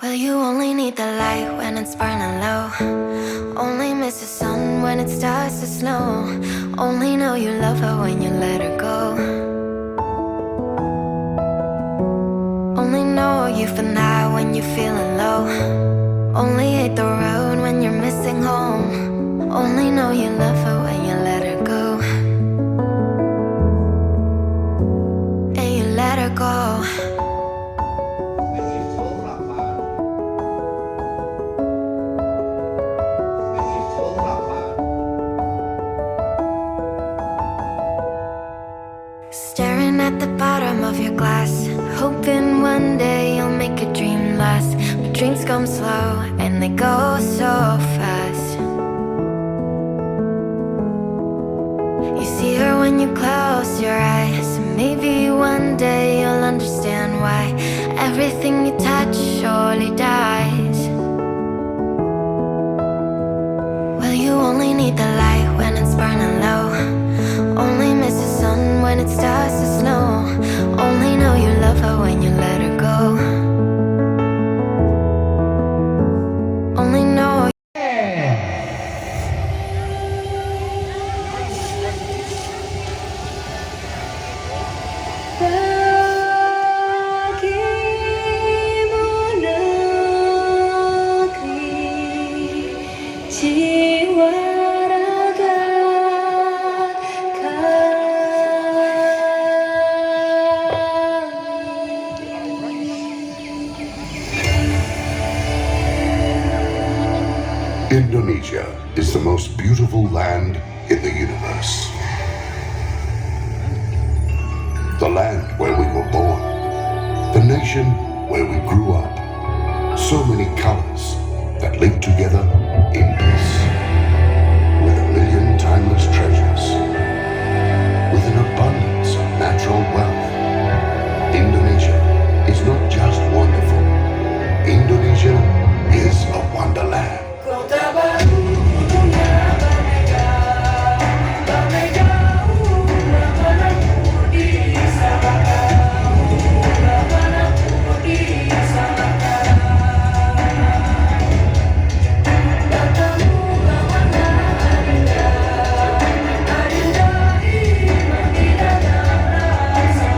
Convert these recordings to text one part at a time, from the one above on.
Well, you only need the light when it's burning low. Only miss the sun when it starts to snow. Only know you love her when you let her go. Only know you've been high when you're feeling low. Only hate the road when you're missing home. Only know you love her when you let her go. And you let her go. Staring at the bottom of your glass, hoping one day you'll make a dream last. But dreams come slow and they go so fast. You see her when you close your eyes. Maybe one day you'll understand why everything you touch surely dies. Well, you only need the light when it's burning low. Only miss the sun when it starts to snow. Only know you love her when you let her go. Only know. Bagimu negeri, jiwa raga kami. Indonesia is the most beautiful land in the universe. The land where we were born, the nation where we grew up. So many colors that link together in peace. With a million timeless treasures, with an abundance of natural wealth. Indonesia is not just wonderful. Indonesia is a wonderland. Kota baru dunia merdeka, merdeka, disamakan, disamakan. Bertemu lawan adinda, adinda iman tidak terasa.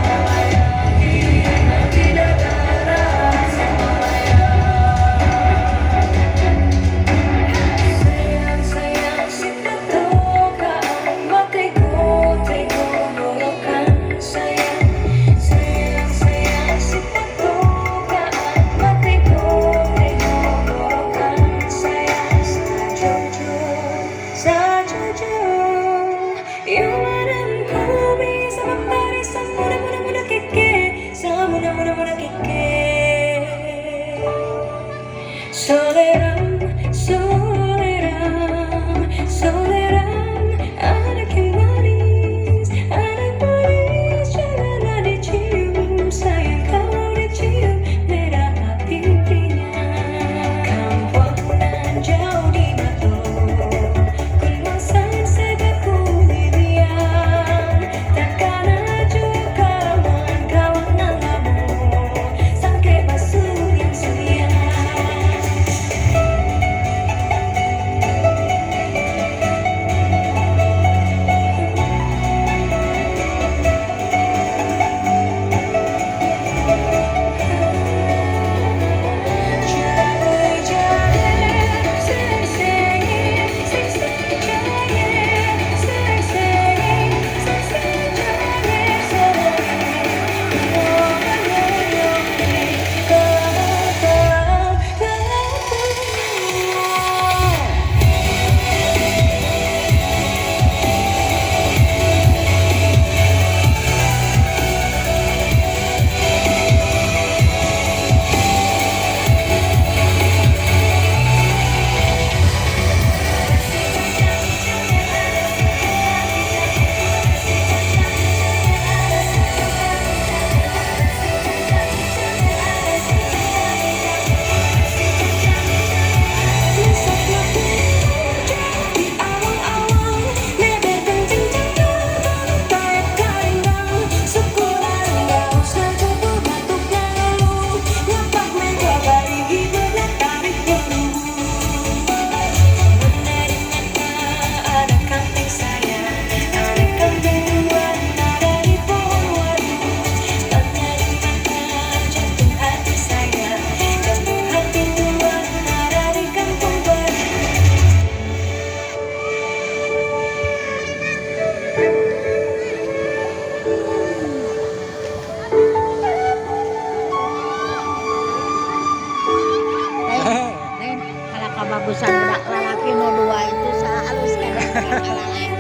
Bagusan budak lalaki nu dua itu halus kan lalaki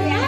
ya.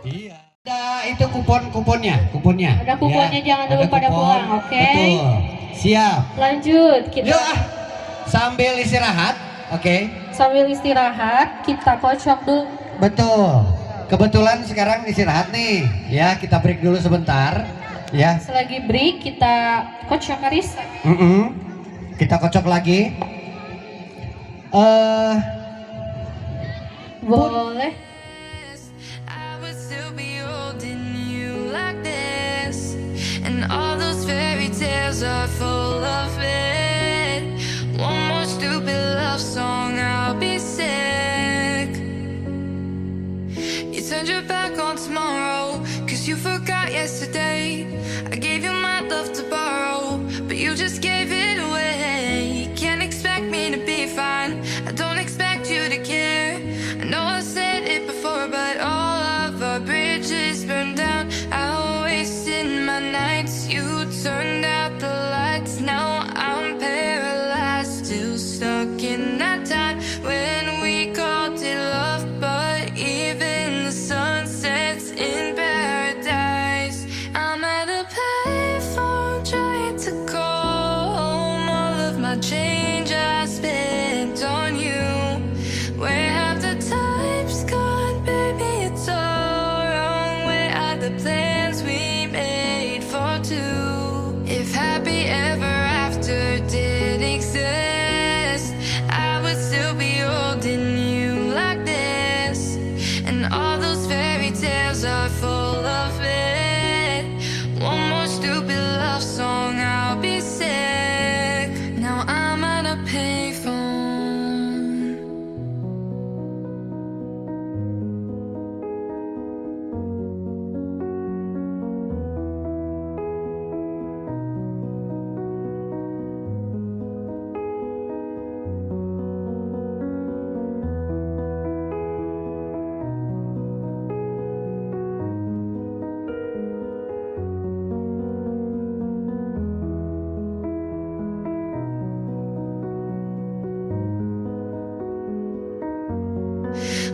Iya. Ada itu kupon-kuponnya, kuponnya. Ada kuponnya, Ya, jangan dulu ada pada kupon. pulang, oke? Betul. Siap. Lanjut kita. Yuk ah, sambil istirahat, oke? Sambil istirahat kita kocok dulu. Betul. Kebetulan sekarang istirahat nih, ya kita break dulu sebentar, ya. Selagi break kita kocok arisan. Kita kocok lagi. Boleh. I would still be holding you like this. And all those fairy tales are full of it. One more stupid love song, I'll be sick. You turned your back on tomorrow, 'cause you forgot yesterday. I gave you my love to borrow, but you just gave it away. You can't expect me to be fine, I don't expect you to care. I know I said it before, but all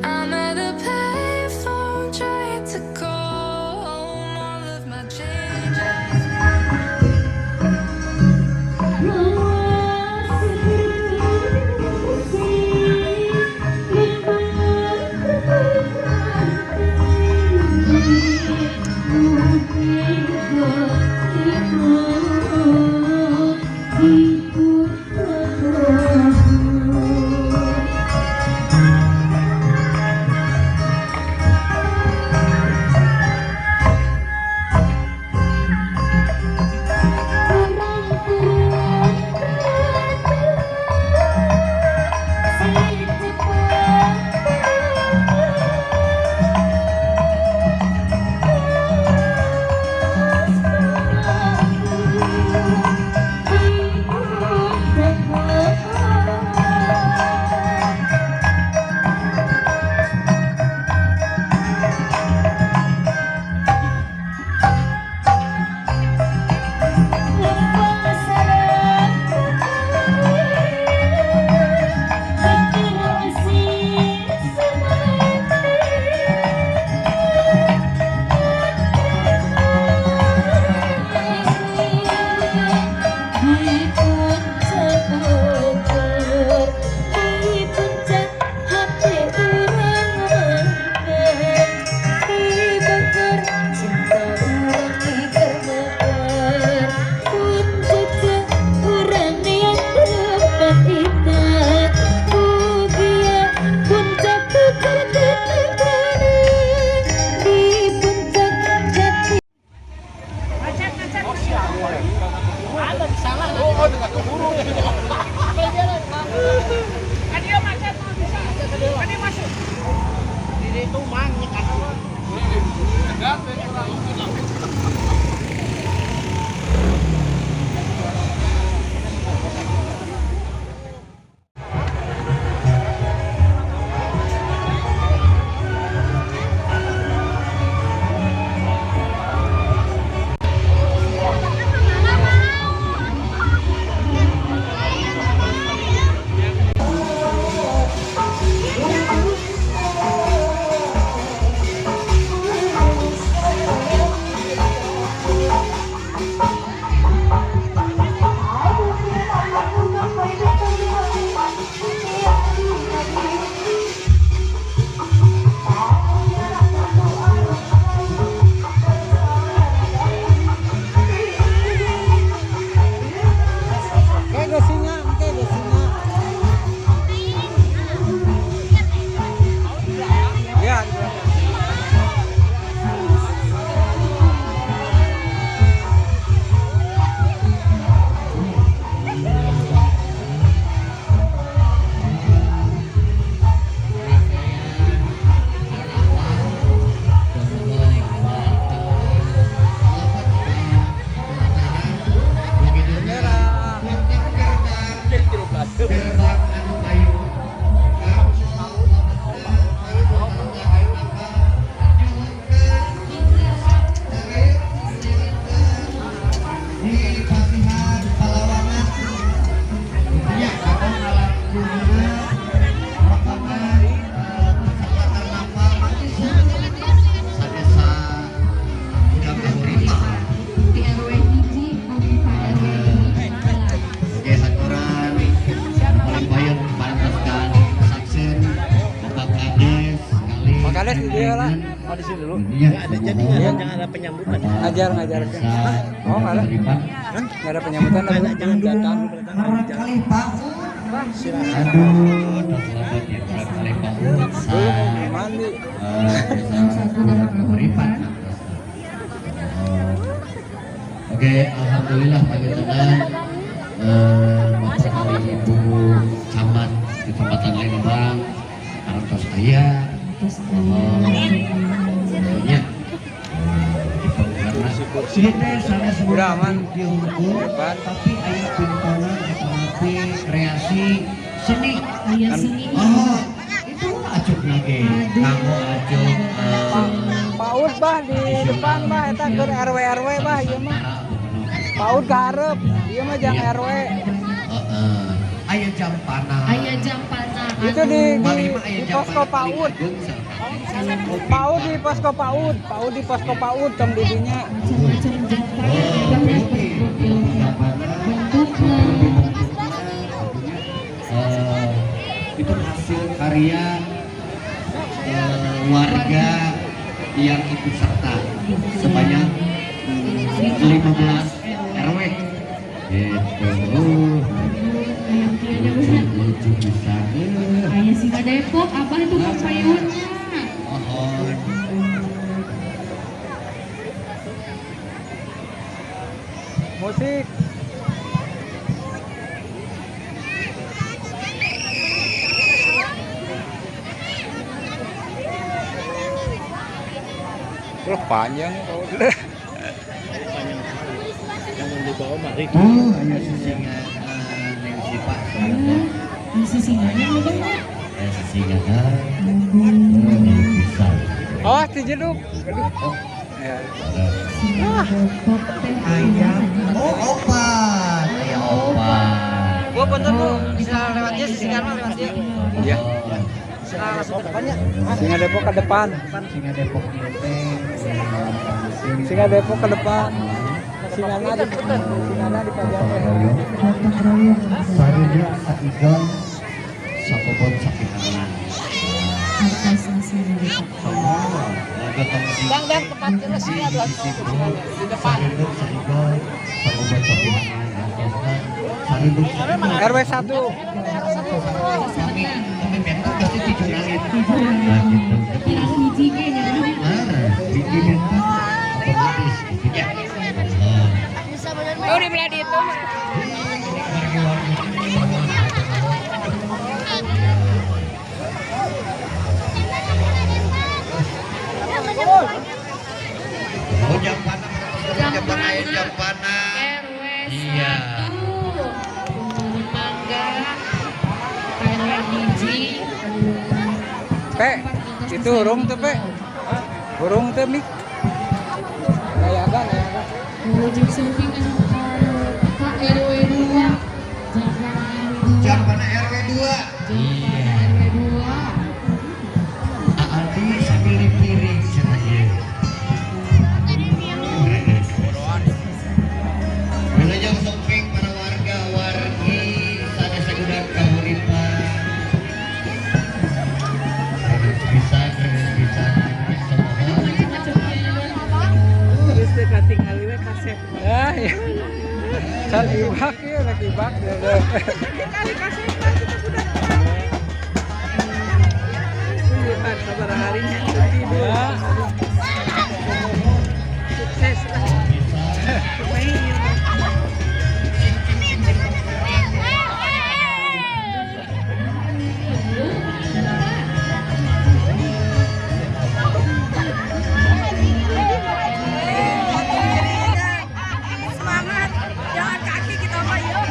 I'm at a payphone trying to call home. All of my changes. Kades dia lah. Oh, di sini dulu. Iya, Ada jadi jangan ada penyambutan. Ngajar ngajar. Oh, enggak ada. Enggak ada penyambutan. Jangan datang. Kali Pak. Aduh, selamat ya kali Pak. Mandi. Oke, alhamdulillah panjenengan Bapak kali Ibu Camat Kecamatan Lembang, parantos aya. Nya. Ieu teh sanes Udah aman. dihungkul, tapi aya pintona tapi kreasi seni. Aya seni. Oh, itu acuk lagi. Kanggo acuk PAUD bah di depan bah eta keur RW RW bah ieu mah. PAUD ka hareup, ieu mah jang RW. Heeh. Aya jampana. Aya jampana. Itu Malih mah aya di posko jampana paling PAUD. ageung salah. PAUD di posko PAUD, PAUD di posko PAUD tong di dinya. Macam-macam jampana Oh, ya, Bah, ya, oke. profilnya. Jampana, Bentuknya. eh, itu hasil karya warga yang ikut serta sebanyak 15 RW gitu. Ayam kieu Lucu, lucu bisa. Aya singa Depok, Abah itu payunnya. Mohon. Musik. Wah, panjang kau. Tuh, aya sisinga Neng Sipa. Ini singanya Abah ya. Aya sisingaan. Bisa. Awas dijeduk. Oh, Ya. Singa Depok teh. ayam. Oh, opat. Ayam opat. Bu, punten Bu, bisa lewat dia, sisi kanan lewat dia. Iya. Singa Depok ke depan. Singa Depok ieu teh. Singa Depok ke depan. Singana di Pajang. Gotong royong. Sareudeup saigel sabobot sapihangan. Artosna Singa Depok. Semua gotong sing. Bang, bang, tempat jelas sih, ada di depan. Sareudeup saigel sabobot sapihangan. Artosna sareudeup saigel. RW 1. Tapi tapi benten pasti tujuh. Nah gitu. Kira hiji ge nya. Nah, hiji benten otomatis gitu ya. Nah. Oh, di belah itu. Wargi-wargi semua. Oh, jampana, jampana, jampana. RW Iya. 1. Mangga. RW hiji. Pe, itu hurung tuh, Pe. Hurung tuh mik. Kayak apa? Wujud sumping anu ka RW 2. Jampana RW 2. Jampana RW 2. Jampana RW 2. Adi sambil dipiring cenah ieu. Wilujeng sumping para warga wargi sadesa Gudang Kahuripan. Bisa, bisa, bisa. Ya, ya. Can ibak ya, rek ibak ya. Ya. Sukses lah. Semangat, jalan kaki kita mah yuk.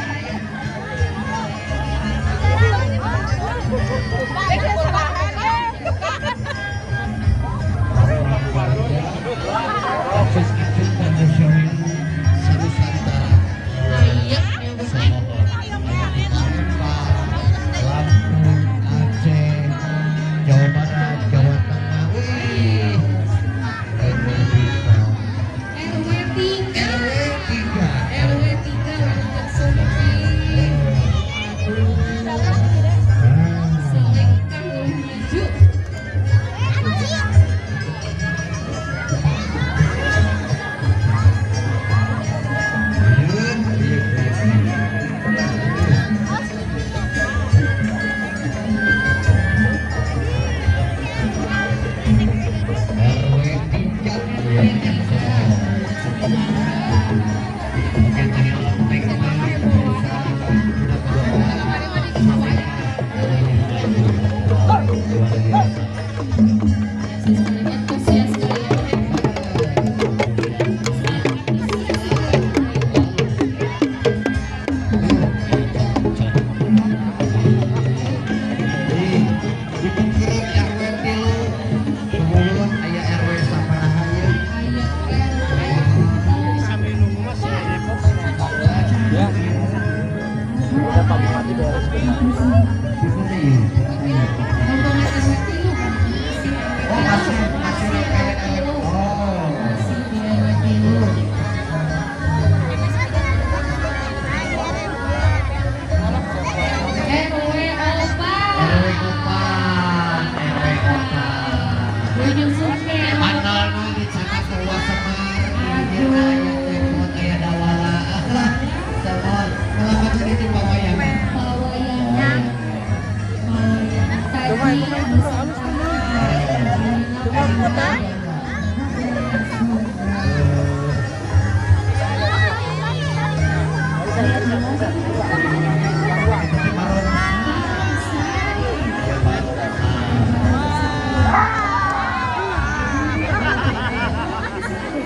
itu mah itu udah halus tuh mah. Cuma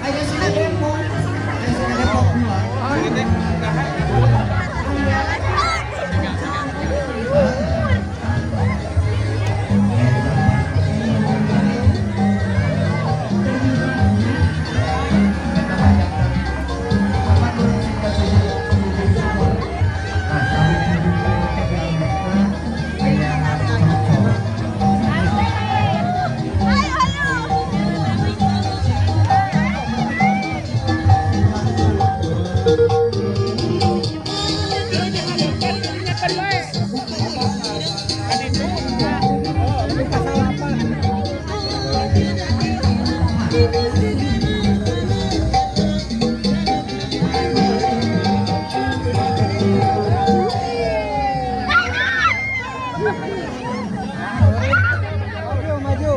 Ayo sini Depok. Ayo sini Depok dua. Ini pasal apa? Maju, maju.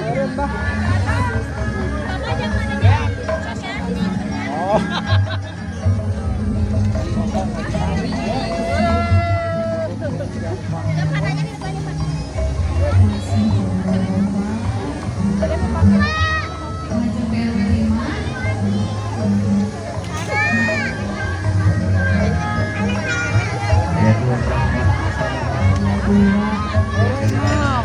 Turun, Bah. Oh. Maju ke RW 5. Enam,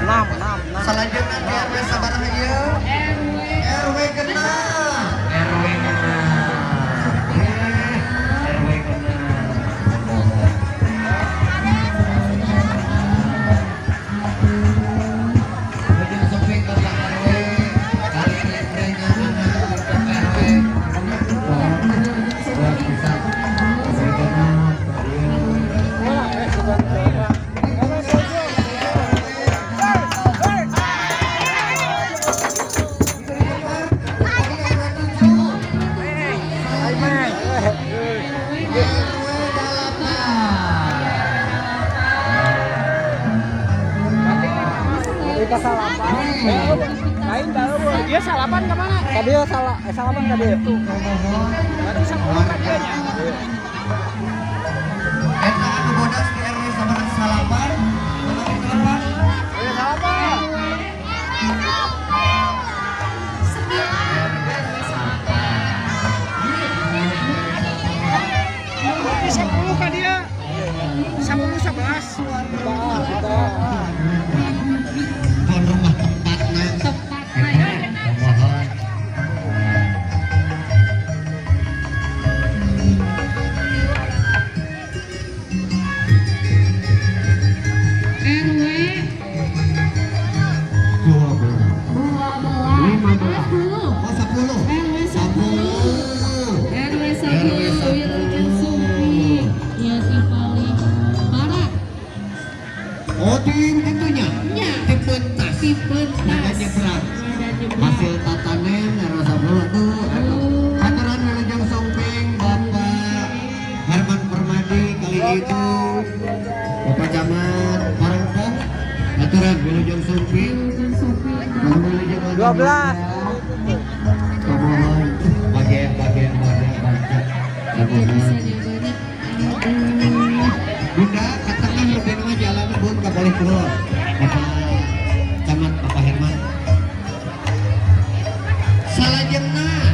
enam, enam. Selanjutnya di RW sabaraha ieu? RW RW genep. RW genep. RW genep. Ujung sepi ke Pak RW, kali ini anak untuk RW. Buat bisa RW genep. RW delapan. Ini pasal apa? Lain tahu, dia salapan kemana? Tadi ya salah, salapan tadi ya. Berarti 10 kan dia nya. Eta anu bodas di RW sabaraha salapan? Mana delapan? Iya salapan. 9 RW 8. Berarti 10 kan dia. 10 11. Tuan rumah tempatna. Tempatna ya. Mohon. RW 12. 12. 10. Oh, 10. RW 10. RW 10 Wilujeng Sumping. Ya di paling barat. Oh, di itunya. Nya. Di pentas. Di pentas. Naga nyebrang. Naga nyebrang. Hasil tatanen RW 10 tuh. Oh. Aturan Wilujeng Sumping Bapak Herman Permadi kali itu. Bapak Camat Parangpong. Aturan Wilujeng Sumping. Wilujeng Sumping. Bapak Wilujeng 12. Mohon bagian bagian bagian bagian. Bisa banyak. Aduh. Bunda, ke tengah lebih nama jalan bun ke boleh pulang. Bapak Camat Bapak Herman. Salajengna,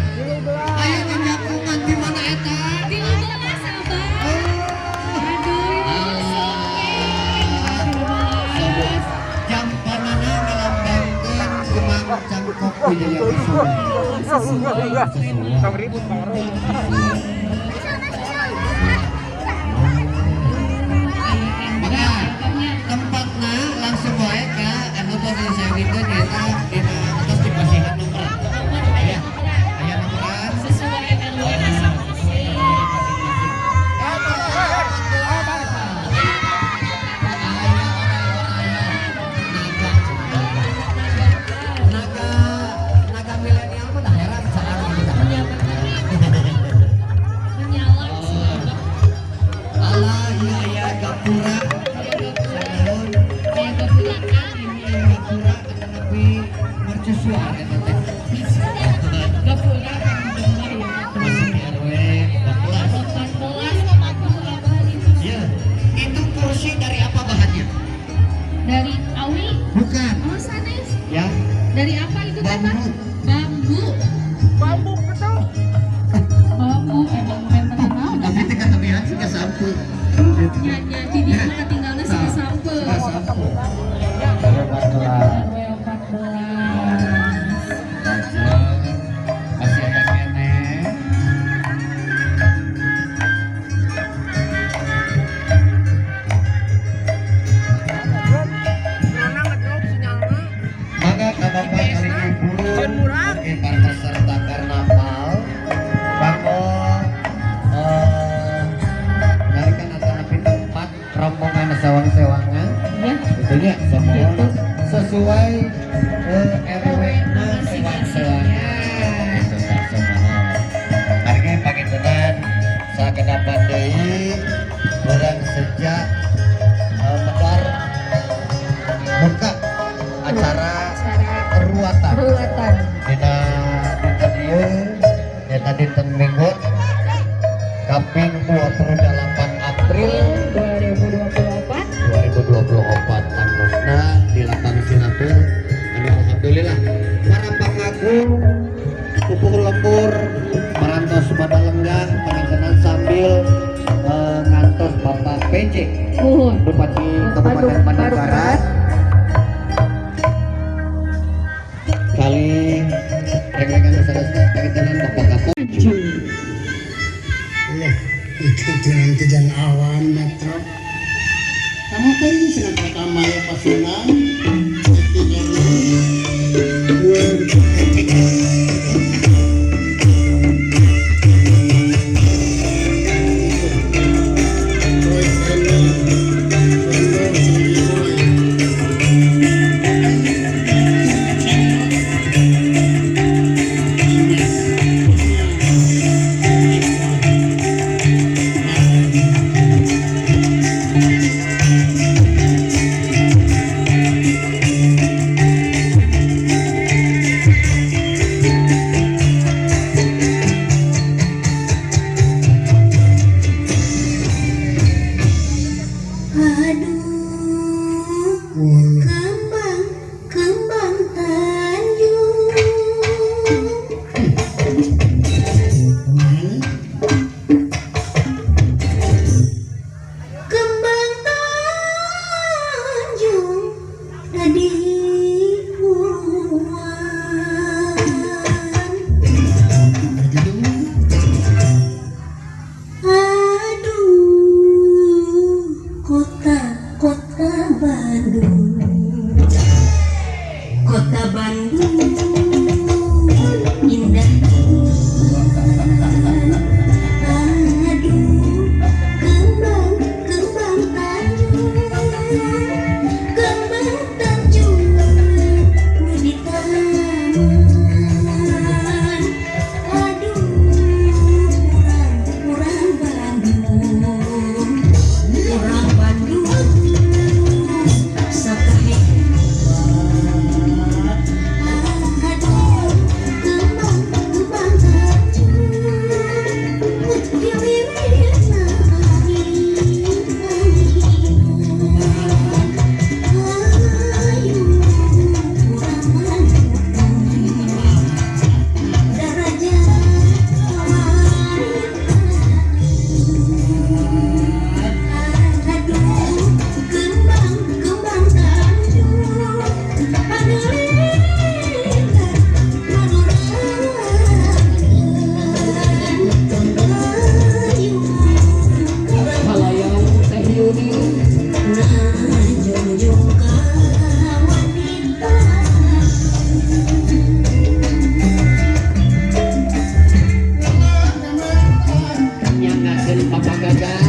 ayo nyajakungan di mana eta? 13 Abah. Oh. Aduh, Wilujeng Sumping. 13. Jampanana ngalambangkeun Kemang Cangkok Wijaya Kusuma. Tong ribut Bang Roy. Maka tempatna langsung wae ka anu tos disewikeun nyaeta dina tos dipasihan nomor. Aya, aya nomoran. Sesuai RW masing-masing. Naga, naga milenial mah dah heran saat kita. Iya benar. Gapura. Sumuhun. Aya gapurakan ini. Gapura atanapi mercusuar eta teh. Gapura kan ya. Masih di RW 14. 14. Ya, itu kursi dari apa bahannya? Dari awi. Bukan. Oh, sanes. Ya, Dari apa itu teh, Pak? Bambu. Bambu. Bambu betul. Bambu emang memang naon. Tapi teh katebihan sih sampeu. Nya nya di dieu mah katinggalna siga sampeu. Sampeu. RW 14. RW 14. Lajeng masih aya keneh. Corona ngedrop sinyalna. Mangga ka Bapak kali Ibu Jeung murah. oke para peserta karnaval kanggo narikan atanapi tempat rombongan sewang-sewangan Ya. gitu nya semua sesuai RW na sewang-sewangan gitu kan semua. Harga pangintenan sakedapan deui urang sejak medar buka acara Acara ruatan ruatan. dina dinten ieu nyaeta dinten Minggu kaping 28 April 2024. 2024 tanggalna di lapang Sinatur. Anu alhamdulillah para pangagum pupuh lembur parantos pada lenggah pangintenan sambil ngantos Bapak PJ Muhun. Bupati Kabupaten Bandung Barat kali reng-rengan sanesna pangintenan Bapak Kapol. Loh, itu dengan kejang awan metro. Kamu kan senang pertama ya pasunan. Aduh, kembang, kembang Tanjung. Kembang Tanjung dadi buruan. Aduh, kota, kota Bandung, kota Bandung indah. Aduh, kembang, kembang Tanjung, kembang Tanjung nu di taman. Aduh, urang, urang Bandung, urang Bandung sakahe. Aduh, kembang, kembang Tanjung diwiwitna angin, ayu urang Bandung daraja wanita. Aduh, kembang, kembang Tanjung pangalengan manurangan ayu. Kalayang Teh Yuni. Junjung ka wanita. Nyangakeun Papa Gagan.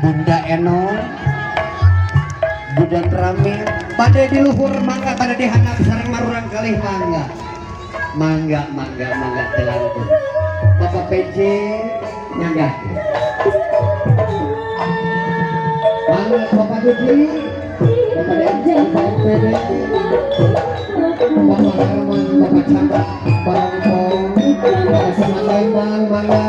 Bunda Eno, Budan Rame, pada di luhur mangga, pada di handap sareng marurang kalih mangga. Mangga, mangga, mangga telangkung. Bapak PJ nyangga. Mangga Bapak Dudi, Bapak Bapak MPD, Bapak Herman, Bapak Camat, Barangkong, Bapak Semantai Bang, mangga.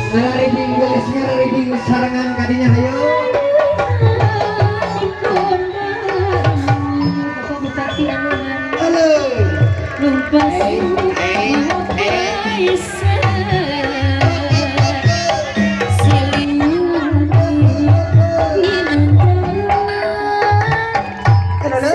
Ngaribing gelis ngaribing sarengan kadinya hayo. Bapak Bupati anu Halo. Numpas Eh, eh, eh. Halo.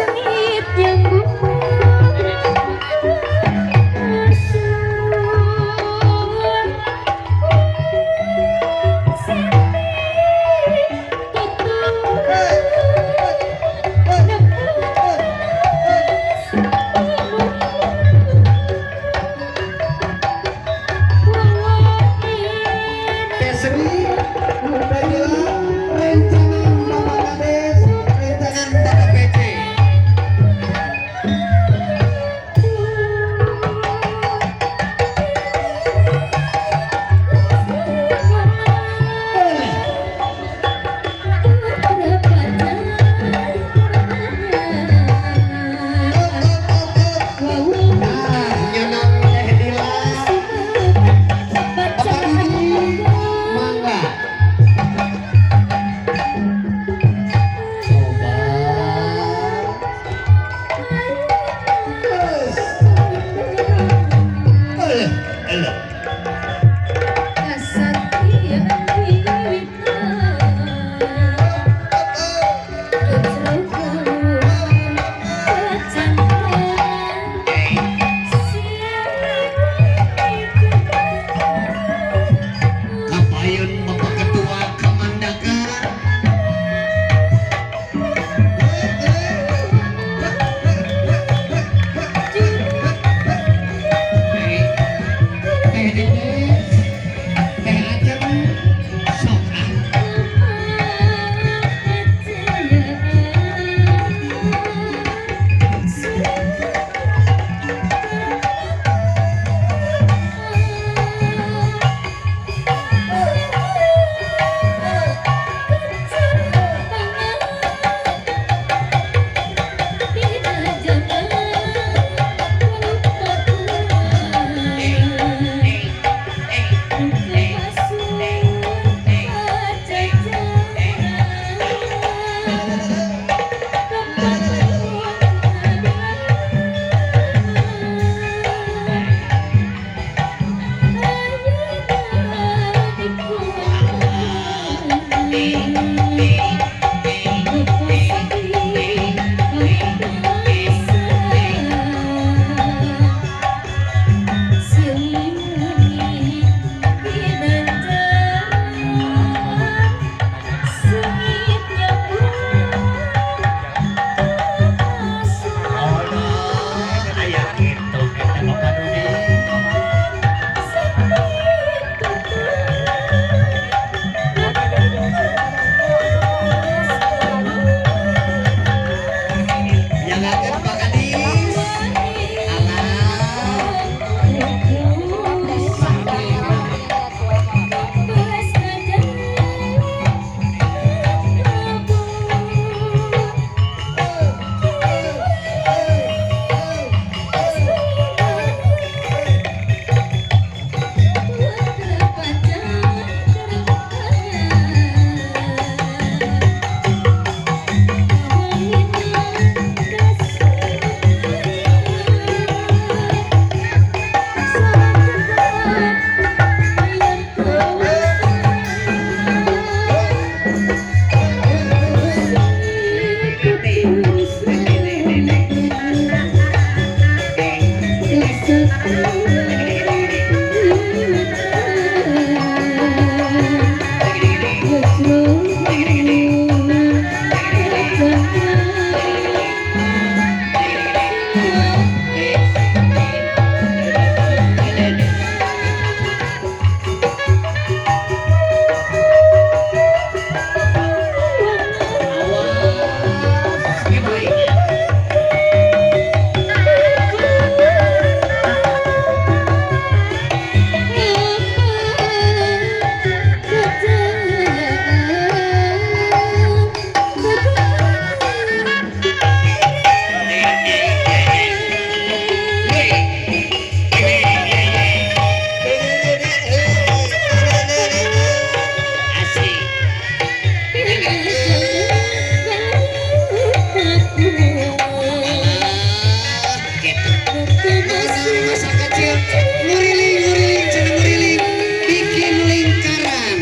Masa kecil nguriling nguriling cenah nguriling bikin lingkaran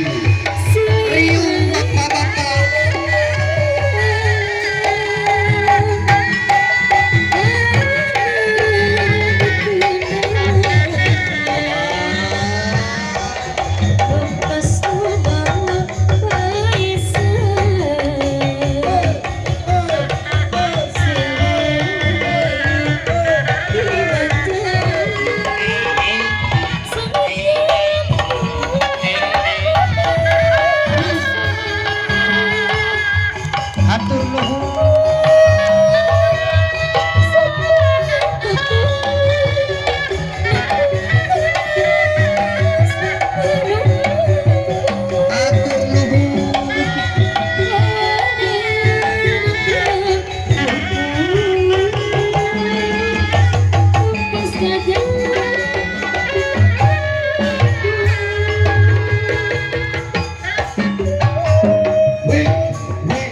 riung bapak-bapak. Hatur nuhun. Hatur nuhun. Weh, weh.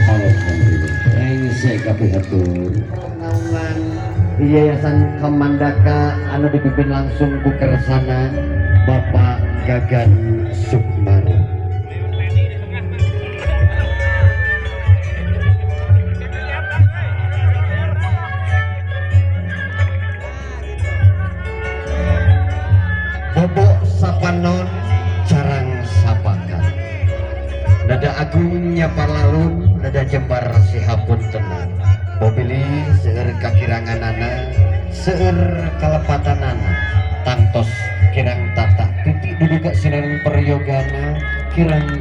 Alhamdulillah. Rengse kabeh hatur. Naungan di Yayasan Kamandaka anu dipimpin langsung ku kersana Bapak Gagan Sukmara. Bobok sapanon carang sapakan. Dada agung nyapa lalun, dada jembar sihapun tenan. Bobili seueur kakiranganana, seueur kalepatanana, tangtos kirang tata titik duduka sinar peryogana, kirang